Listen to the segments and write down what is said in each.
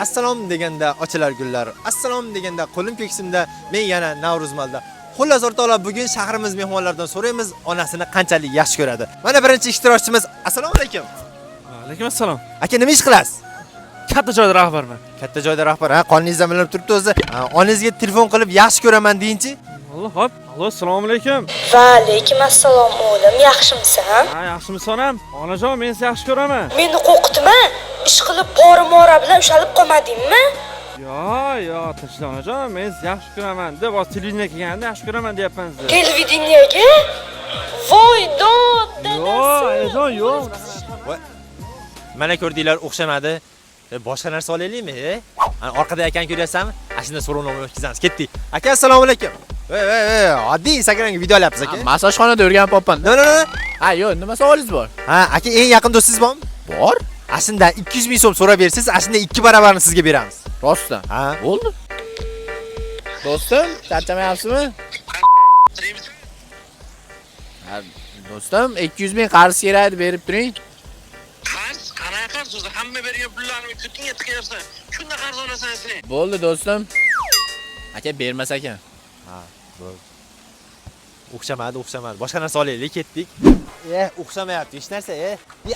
Assalom deganda ochilar gullar, assalom deganda qo'lim ko'ksimda, men yana Navro'zmalda. Xullas o'rtoqlar, bugun shahrimiz mehmonlaridan so'raymiz, onasini qanchalik yaxshi ko'radi. Mana birinchi ishtirokchimiz. Assalomu alaykum. Alaykum assalom. Aka, nima ish qilasiz? Katta joyda rahbarman. Katta joyda rahbar, ha, qoningizdan bilinib turibdi o'zi. Ha, onangizga telefon qilib yaxshi ko'raman deyinchi. Alloh, hop. Allo, assalomu alaykum. Va alaykum assalom, o'g'lim, yaxshimisan? Ha, yaxshimisiz onam? Onajon, men sizni yaxshi ko'raman. Meni qo'rqitma, ish qilib pora mora bilan ushalib qolmadingmi? Yo, yo, tinchlik onajon, men sizni yaxshi ko'raman deb hozir televideniya kelganda yaxshi ko'raman deyapman sizni. Televideniyaga? Voy dod, Yo'q, onajon, yo'q. Voy. Mana ko'rdinglar, o'xshamadi. Boshqa narsa olaylikmi? E? Ana orqada akani ko'ryapsanmi? Ana shundan so'rovnoma o'tkazamiz. Ketdik. Aka, assalomu alaykum. Voy, voy, voy, oddiy Instagramga video olyapmiz, aka. Massajxonada o'rganib qolibman. No, no, no. Ha, yo'q, nima savolingiz bor? Ha, aka, eng yaqin do'stingiz bormi? Bor. Ana shundan 200 ming so'm so'rab bersangiz, ana shundan 2 baravarini sizga beramiz. Rostdan. Ha. Bo'ldi. Do'stim, charchamayapsizmi? Ha, do'stim, 200 ming qarz kerak edi, berib turing. Qarz? Qanaqa qarz o'zi? Hamma bergan pullarimni ko'tingga tiqyapsan. Shunda qarz olasan sen. Bo'ldi, do'stim. Aka bermas ekan. Ha, bo'ldi. O'xshamadi, o'xshamadi. Boshqa narsa olaylik, ketdik. O'xshamayapti hech narsa, e.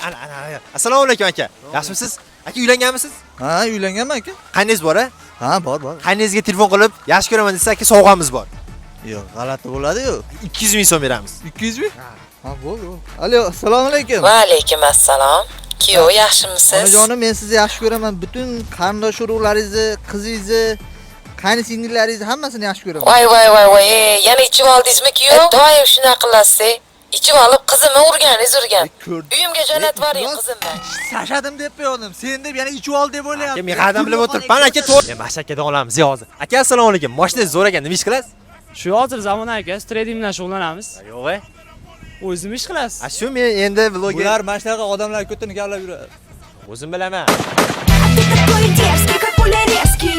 Ana, ana, ana. Assalomu alaykum aka. Yaxshimisiz? Aka, uylanganmisiz? Ha, uylanganman aka. Qayningiz bor, a? Ha, bor, bor. Qayningizga telefon qilib, yaxshi ko'raman desa, aka, sovg'amiz bor. Yo'q, g'alati bo'ladi-yu. 200 ming so'm beramiz. 200 ming? Ha, bo'ldi, bo'ldi. Alo, assalomu alaykum. Va alaykum assalom. Kuyov, yaxshimisiz? Onajonim, men sizni yaxshi ko'raman. Butun qarindosh urug'laringizni, qizingizni, qayni singillaringizni hammasini yaxshi ko'raman. Voy voy voy voy, yana ichib oldingizmi, kuyov? Doim shunaqa qilasiz. Ichib olib qizimni urganingiz urgan. Ko'rdim. Uyimga jo'natib yuboring Iflos. qizimni. Sashadim deb qo'ydim. Sen deb yana ichib ol deb Aka, o'ylayapti. men qadam bilib o'tiribman, aka, to'g'ri. Masha akadan olamiz hozir. Aka, assalomu alaykum. Mashinangiz zo'r ekan, nima ish qilasiz? Shu hozir zamon aka, trading bilan shug'ullanamiz. Yo'q, e. O'zim ish qilasiz. A shu men endi vloger. Bular mana shunaqa odamlar ko'tini kavlab yuradi. O'zim bilaman. Ты такой дерзкий, как пуля резкий.